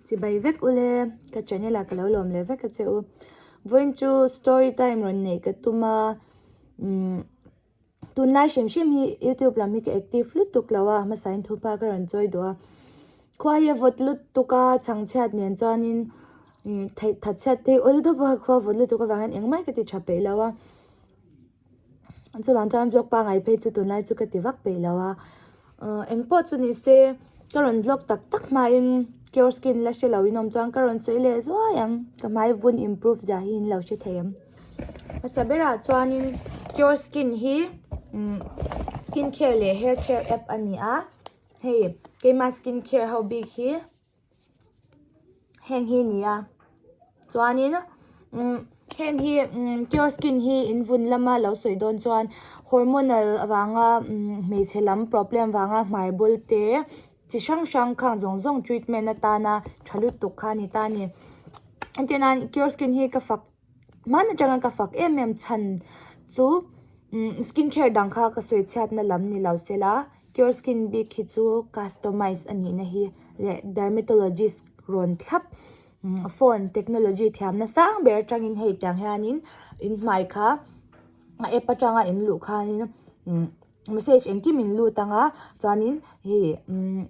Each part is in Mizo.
Chibai vek ule, ka channel ah ka lo lawm leh vek a che u. Vawiin chu story time rawn neih ka tum a, umm tunlai hrim hrim hi youtube lam hi ka active lutuk lo a, hmasa in thupa ka rawn chawi duh a. Khua hi a vawt lutuk a, chhangchhiat nen chuanin theih thatchhiat te hi awl deuh a, khua vawt lutuk avangin engmah hi ka ti tha peih lo a. Chuvang chuan vlog pangngai phei chu tunlai chu ka ti vak peih lo a, ahh engpawh chu ni se ka rawn vlog tak tak hmain cure skin la hre lo in awm chuan ka rawn sawi leh zuai ang ka hmai vun improve zia hi in lo hre thei ang. Hmasa berah chuanin cure skin hi umm skin care leh hair care app a ni a, hei keima skin care ho bik hi. Heng hi a ni a chuanin umm heng hi umm cure skin hi in vun lama lo sawi dawn chuan hormonal avanga umm hmeichhe lam problem vanga hmai bul te chi hrang hrang khang zawng zawng treatment atana tha lutuk kha a ni ta a ni entir nan cure skin hi ka fak hman atanga ka fak em em chhan chu umm skin care dang kha ka sawi chhiatna lam ni lo sela cure skin bik hi chu customize a nihna hi leh dermatologist rawn thlap umm phone technology thiamna sang ber atangin hei tiang hianin in hmai kha a app atanga in luh khanin umm message engkim in lut anga chuanin hei umm.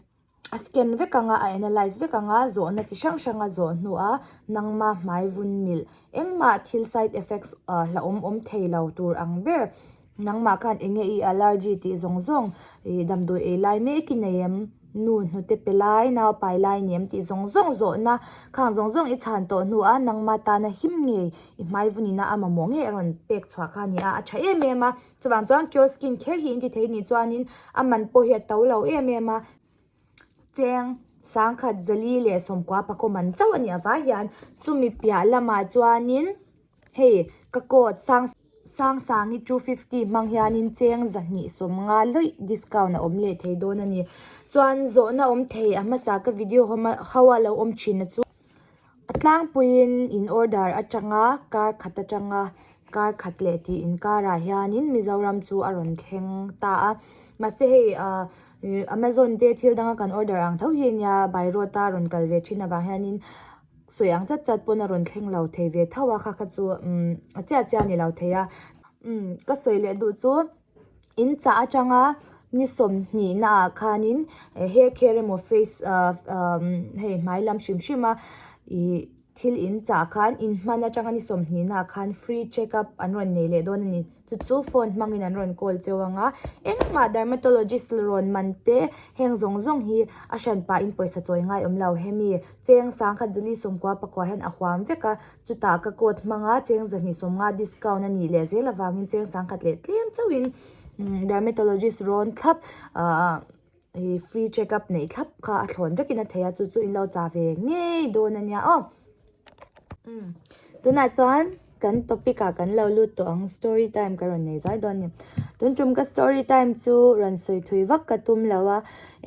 A scan vek ang a, a analyse vek ang a, zawhna chi hrang hrang a zawh hnuah nangma hmai vun milh engmah thil side effects ah hlauhawm awm thei lo tur ang ber. Nangmah khan eng nge i allergy tih zawng zawng ih damdawi ei lai mek i nei em, nu hnute pe lai, nau pai lai ni em tih zawng zawng zawhna khang zawng zawng i chhan tawh hnuah nangma tana him ngei i hmai vun ina a mamawh ngei a rawn pek chhuah kha a ni a, a tha em em a. Chuvang chuan cure skin kher hi in ti thei nih chuanin a man pawh hi a to lo em em a, cheng sangkhat zali leh sawmkua pakhaw man chauh a nih avang hian chumi piah lamah chuanin hei ka coat sang sangsangi 250 hmang hianin cheng zahnih sawmnga lawih discount a awm leh thei dawn a ni. Chuan zawhna awm thei a hmasa ka video ho a lo awm thin a chu. A tlangpuiin in order atanga kar khat atanga kar khat leh tih inkarah hianin Mizoram chu a rawn thleng ta a mahse hei ah Amazon te thil danga kan order ang tho hi ania by road a rawn kal ve thin avang hianin sawi ang chat chat pawn a rawn thleng lo thei ve tho a kha kha chu umm a chiah chiah a ni lo thei a umm ka sawi leh duh chu. In chah atanga ni sawmhnih naah khanin hair care emaw face ah hei hmai lam hrim hrim a ih thil in chah khan in hman atanga ni sawmhnih naah khan free check up an rawn nei leh dawn a ni chu chu phone hmangin an rawn call cheu ang a engmah dermatologist rawn man te heng zawng zawng hi a hran pahin pawisa chawi ngai awm lo hemi cheng sangkhat zali sawmkua pakua hian a huam vek a. Chutah ka coat hmanga cheng zahnih sawmnga discount a nih leh zel avangin cheng sangkhat leh tlem chauhin dermatologist rawn thlap ahh ih free check up neih thlap kha a thlawn vekin a thei a chu chu in lo chah ve ngei dawn a nia aw. Umm tunah chuan kan topic ah kan lo lut tawh ang story time ka rawn nei zai dawn a ni. Tun tum ka story time chu rawn sawi thui vak ka tum lo a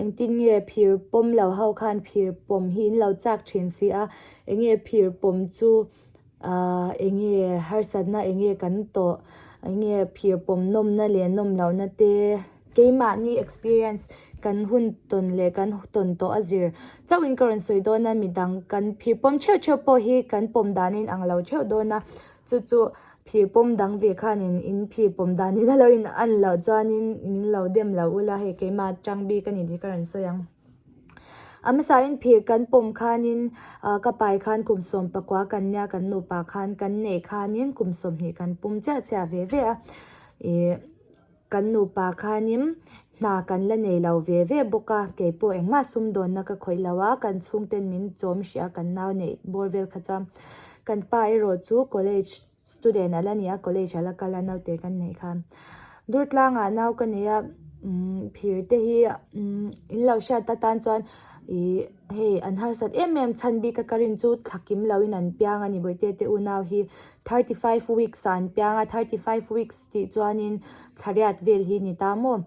engtin nge phir pawm lo ho khan phir pawm hi in lo chak thin si a. Enge phir pawm chu ahh enge harsatna enge kan tawh enge phir pawm nawmna leh nawm lohna te keimahni experience kan hun tawn leh kan tawn tawh a zir chauhin ka rawn sawi dawn a midang kan phir pawm theuh theuh pawh hi kan pawm dan a inang lo theuh dawn a chu chu phir pawm dang ve khanin in phir pawm danin a lo in an loh chuanin min lo dem lo ula hei keimah tang bik a ni tih ka rawn sawi ang. A hmasain phir kan pawm khanin ah ka pai khan kum sawm pakua kan nia kan nupa khan kan neih khanin kum sawmhnih kan pum chiah chiah ve ve a ih kan nupa khanin hna kan la nei lo ve ve bawk a keipawh engmah sumdawnna ka khawih lo a kan chhungten min chawm hrih a kan nau neih bawr vel kha chuan kan pa erawh chu college Student a la ni a, college a la kal a naute kan neih khan. Durtlangah nau ka nei a, umm phir te hi umm in lo hriat atan chuan ih hei an harsat em em chhan bik a ka rin chu thla kim loin an piang a ni bawihte te unau hi 35 weeks ah an piang a, 35 weeks tih chuanin thla riat vel hi ni ta maw.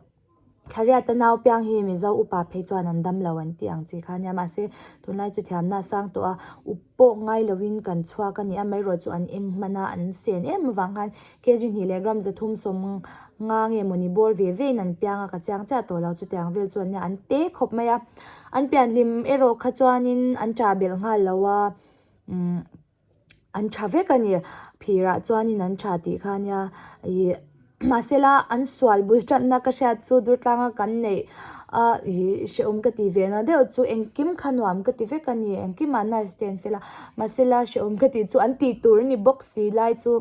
Thlariata nau piang hi Mizo upa phei chuan an dam lo an tih ang chi kha nia. Mahse, tunlai chu thiamna a sang tawh a, up pawh ngai loin kan chhuak a ni a, amaherawhchu chu an eng hman a, an sen em avang khan kg hnih leh gram 350 nge mawni bawr ve vein an piang a, ka chiang chiah tawh lo chutiang vel chu an nia, an te khawp mai a. An pianhlim erawh kha chuanin an ṭah belh nghal lo a, umm. An tha vek a ni. Phirah chuanin an tha tih kha ania. Ih mahsela an sual bul tanna ka hriat chu Durtlanga kan neih a ih hrehawm ka tih ve na deuh chu engkim kha nuam ka ti vek a ni. Engkimah nurse te an fel a. Mahsela hrehawm ka tih chu an tih tur a ni bawk si lai chu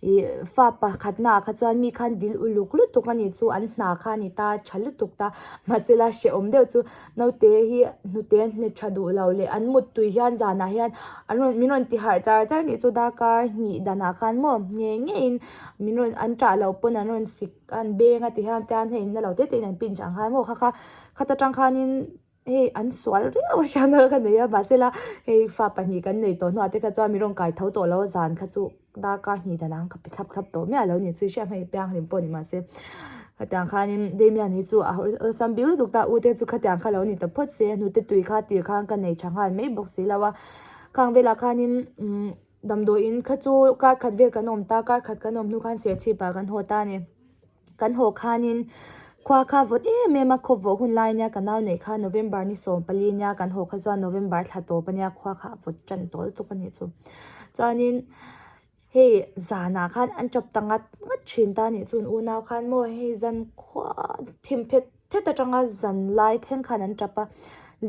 ih fa pakhatnaah kha chuan mi khan vil uluk lutuk a nih chu an hna kha a ni ta tha lutuk ta. Mahsela hrehawm deuh chu Naute hi hnute an hmet tha duh lo leh an muttui hian zanah hian an rawn min rawn ti harh char char nih chu darkar hnih danah khan maw ngei ngeiin min rawn an ṭah loh pawn an rawn sik an beng a ti hian tian hei na lo te te in an pinch ang khan maw kha kha khata tang khanin hei an sual riau a hriatna ka nei a mahsela hei fa pahnih kan nei tawh hnuah te kha chuan min rawn kai tho tawh lo a zan kha chu. Darkar hnih dan ang ka pe thlap thlap tawh miah lo ni chu hriat hmei piang hlim pawh ni mahse khatiang khanin Damian hi chu a awlsam bik lutuk ta u te chu khatiang kha lo ni ta phawt se hnute tui kha tir khan ka nei tha nghal mai bawk si lo a khang velah khanin umm damdawiin kha chu kar khat vel kan awm ta kar khat kan awm hnu khan serchhip ah kan haw ta a ni. Kan haw khanin khua kha vawt em em a, khaw vawh hun lai ania ka nau neih kha November ni 14 ania kan haw kha chuan November thla tawp ania khua kha a vawt tan tawh lutuk a nih chu. Chuanin hei zanah khan an tap ta ngat ngat thin ta a nih chuan unau khan maw hei zan khua thim thet thet atanga zan lai thleng khan an tap a,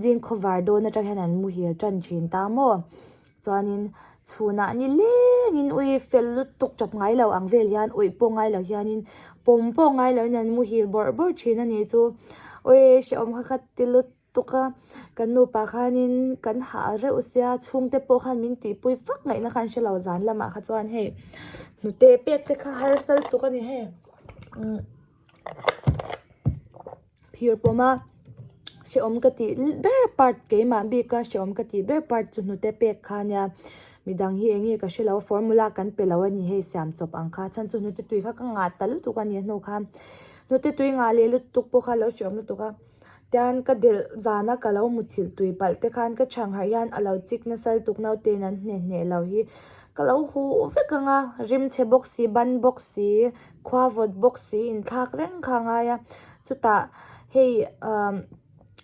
zing khawvar dawn atang hian an muhil tan thin ta maw. Chuanin chhunah ni lengin ui fel lutuk tap ngai lo ang vel hian awih pawh ngai lo hianin pawm pawh ngai loin an muhil bawrh bawrh thin a nih chu. Ui hrehawm kha kha ti lutuk a, kan nupa khanin kan hah reuh sia chhungte pawh khan min tihpui vak ngaihna khan hre lo zan lamah kha chuan hei hnute pek te kha harsa lutuk a ni hei umm. Phir pawm a hrehawm ka tih ber part keimah bik a hrehawm ka tih ber part chu hnute pek kha ania midang hi eng nge ka hrelo a formula kan pe lo a ni hei siam chawp ang kha chhan chu hnute tui kha ka ngah ta lutuk a ni a hnu khan hnute tui ngah leh lutuk pawh kha a lo hrehawm lutuk a tian ka delh zan a ka lo muthilh tui palh te khan ka chhang harh hian a lo chik nasa lutuk naute in an hne hneh lo hi ka lo huh vek ang a rim chhe bawk si ban bawk si. Khua vawt bawk si inthlak reng kha a ngai a chutah hei umm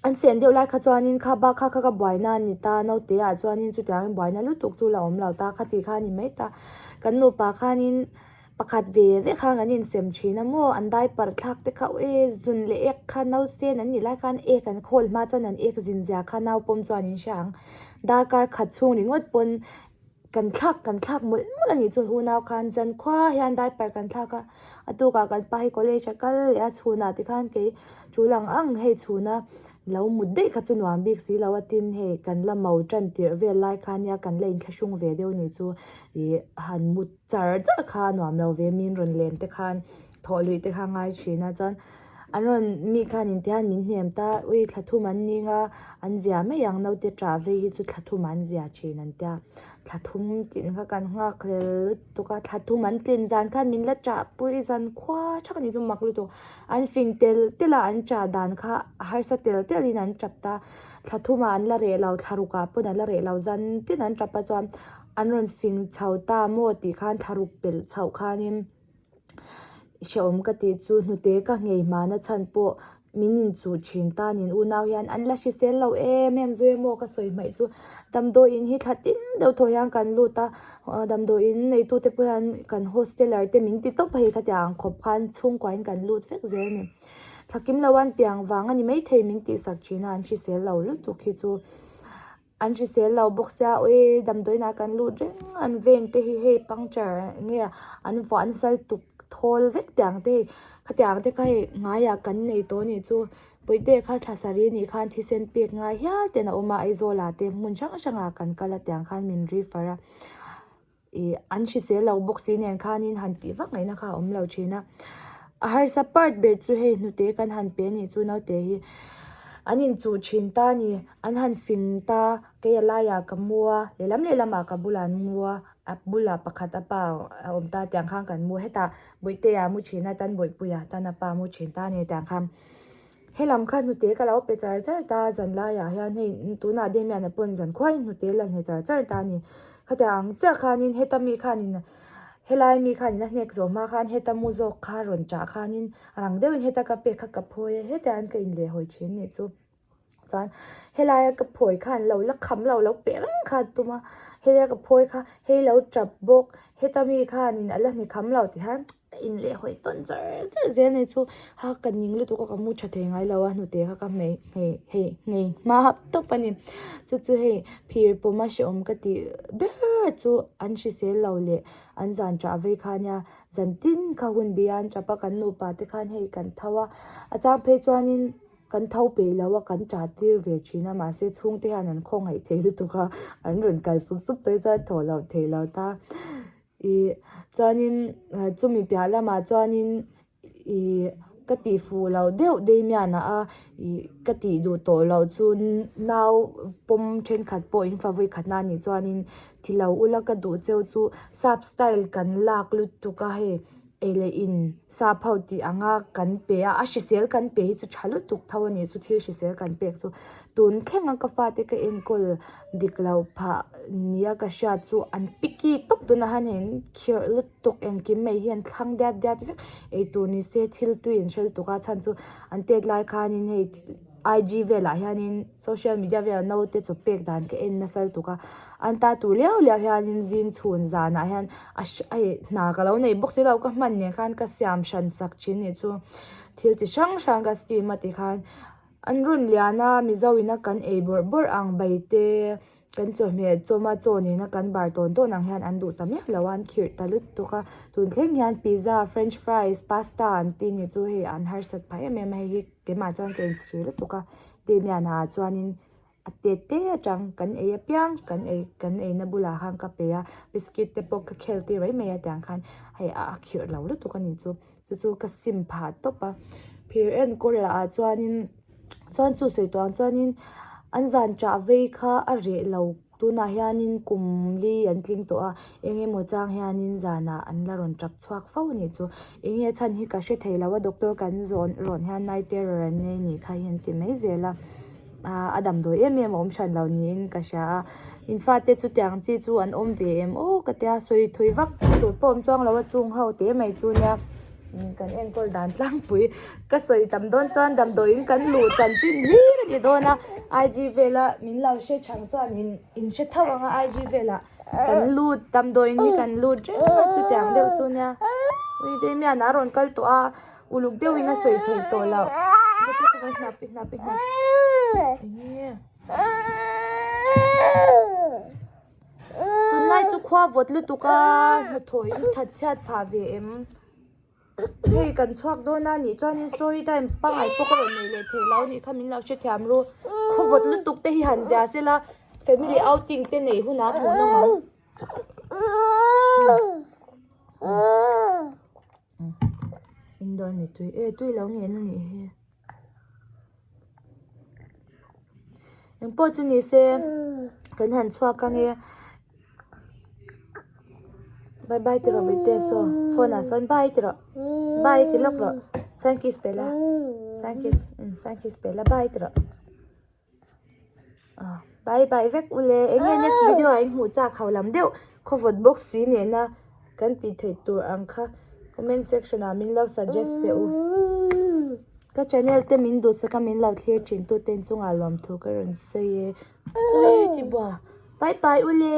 an chen deuh lai kha chuanin kha bak kha kha ka buaina a ni ta naute ah chuanin chutiangin buaina lutuk chu la awm lo ta khati kha a ni mai ta kan nupa khanin pakhat ve ve khan an insem thin a maw an diaper thlak te kha e zun leh ek kha nausen an nih lai khan ek an khawl hma chuan an ek zin zia kha naupawm chuan in hria ang darkar khat chhung ringawt pawn. Kan thlak kan thlak mawlh mawlh a nih chuan unau khan zan khua hian diaper kan thlak a, a tukah kan pa hi college a kal leh a chhunah tikhan kei tul ang ang hei chhuna lo mut daih kha chu nuam bik si lo a tin hei kan la mo tan tirh vel lai khan nia kan la inthlahrung ve deuh a nih chu ih han mut char char kha a nuam lo ve min rawn len te khan thawh luih te kha a ngai thin a chuan an rawn mi khan intihian min hnem ta ui thla thum an ning a an zia mai ang naute ṭah vei hi chu thla thum an zia thin an tia thla thum tlin kha kan nghak hlel lutuk a thla thum an tlin zan khan min la ṭah pui zan khua ṭhak a ni chu mak lutuk an fing tel tel a an ṭah dan kha a harsa tel tel in an ṭap ta thla thumah an la reh lo thla rukah pawn an la reh lo zan tin an ṭap a chuan an rawn fing chho ta maw tih khan thla ruk pelh chhoh khanin. Hrehawm ka tih chu hnute ka nghei hmana chhan pawh min inchuh thin ta nin unau hian an la hrisel lo em em zui emaw ka sawi hmaih chu damdawiin hi thla tin deuh thaw hian kan lut a damdawiin neitute pawh hian kan hosteler te min ti tawp a hei khatiang ang khawp khan chhungkua in kan lut vek zel a ni thla kim lo an piang vang a ni maithei min tihsak thin a an hrisel lo lutuk hi chu. An hrisel lo bawk sia awi damdawiin ah kan lut reng a an vein te hi hei puncture nge an vuah nasa lutuk thawl vek tiang te hei khatiang te kha hei ngaiah kan nei tawh anih chu Puite kha thla sarih anih khan thisen pek ngai hial ten a awm a Aizawl ah te hmun hrang hrang ah kan kal a tiang khan min refer a. Ih an hrisel lo bawk si nen khanin han tih vak ngaihna kha a awm lo thin a. A harsa part ber chu hei hnute kan han pe anih chu naute hi an inchuh thin ta a ni. An han fing ta kei a laiah ka mu a lehlam lehlamah ka bulah an mu a a bulah pakhat a pa a awm ta tiang khan kan mu a hetah bawihtea mu thin a tan bawihpuia tan a pa mu thin ta a ni tiang khan. Helam kha hnute ka lo pe char char ta zan laiah hian hei tunah Damian-a pawn zan khuaiin hnute la hne char char ta a ni. Khatiang ang chiah khanin heta mi khanin helai mi khanin a hnek zawh hma khan heta mu zawk kha rawn chah khanin rang deuhin heta ka pek kha ka phawi a hetiang hian ka inlehhawi thin a nih chu. Chuan helaia ka phawi khan lo la kham lo lo peh reng kha a tum a helaia ka phawi kha hei lo tap bawk heta mi khanin a la hni kham lo ti hian ka in leh hawi tawn char char zel nei chu ha ka ning lutuk a ka mu tha thei ngai lo a hnute kha ka hmei nghei hei nghei hma hap tawp a ni chu chu hei phir pawm a hrehawm ka tih ber chu an hrisel lo leh an zan chah vei kha nia zan tin kha hun bia an tap a kan nupa te khan hei kan tho a a chang phei chuanin. Kan tho peih lo a, kan ṭah tir ve ṭhin a, mahse chhungte hian an khawngaih thei lutuk a, an rawn kal sup sup tawh hi chuan thaw loh theih lo ta. Ih chuanin chumi piah lamah chuanin ih ka tih fuh loh deuh Damian-a a ih ka tih duh tawh loh chu nau pawm thenkhat pawh in fa vawi khatna anih chuanin thi lo ula ka duh cheu chu sap style kan lak lutuk a hei. Ei leh in sap ho tih anga kan pe a, a hrisel kan pe hi chu tha lutuk tho a ni chu thil hrisel kan pek chu tun thleng a ka fate ka enkawl dik lo phah nia ka hriat chu an picky tawp tunah hian hei an khirh lutuk engkim mai hi an thlang diat diat vek eitur ni se thil tui an hre lutuk a chhan chu an tet lai khanin hei IG velah hianin social media velah naute chaw pek dan ka en nasa lutuk a an ta tur liau liau hianin zing chhun zanah hian a hei hna ka lo nei bawk si lo ka hman nen khan ka siam hran sak thin nih chu thil chi hrang hrang ka steam a tikhan an rawn lian a mizo ina kan ei bawrh bawrh ang bai te Kan chawhmeh chawma chaw nena kan bar tawn tawn ang hian an duh ta miah lo a, an khirh ta lutuk a. Tun thleng hian pizza, french fries, pasta an ti nih chu hei an harsat phah em em a, hei hi keimah chuan ka inchhir lutuk a. Damian ah chuanin a tet te atang kan ei apiang kan ei kan eina bulah khan ka pe a, biscuit te pawh ka khel tir mai mai a tiang khan hei a khirh lo lutuk a nih chu. Chu chu ka sim phah tawp a, phir enkawl lah ah chuanin chuan chu sawi tawh ang chuanin an zan chah vei kha a reh lo tunah hianin kum li an tling tawh a eng emaw chang hianin zanah an la rawn tap chhuak fo a nih chu eng nge chhan hi ka hre thei lo a doctor kan zawn rawn hian night terror an nei anih kha hi an ti mai zel a. Ah a damdawi em em a awm hran lo niin ka hria a in fate chu tiang chi chu an awm ve em aw ka tia sawi thui vak tur pawh awm chuang lo a chung ho te mai chu nia kan enkawl dan tlangpui ka sawi tam dawn chuan damdawiin kan luh chanchin hlir a ni dawn a IG vela min lo hre chang chuan in in hre tho ang a IG velah kan lut damdawiin hi kan lut reng a chutiang deuh chu nia ui Damian a rawn kal tawh a. Uluk deuhin a sawi theih tawh loh. Hnap i hnap i hnap. Enge? Tunlai chu khua vawt lutuk a hnathawh in that chhiat phah ve em? Hei kan chhuak dawn a nih chuanin story time pangngai pawh ka rawn nei leh theih lo nih kha min lo hrethiam ru. Khaw vawt lutuk te hi han zia sela family outing te neih hunah hmuh nawm ang. Indawn mi tui e tui lo ngen a nih hi engpawh chu ni se kan han chhuak ang e bye bye ti rawh bawihte saw phone ah sawn bye ti rawh bye ti lawk rawh flying kiss pe la flying kiss flying kiss pe la bye ti rawh. Bye bye vek ule enge next video ah in hmuh chak ho lam deuh khawvawt bawk si nena kan tih theih tur ang kha comment section ah min lo suggest teh u ka channel te min duhsak a min lo thlir thin tu te chungah lawmthu ka rawn sawi e ui tibua bye bye ule.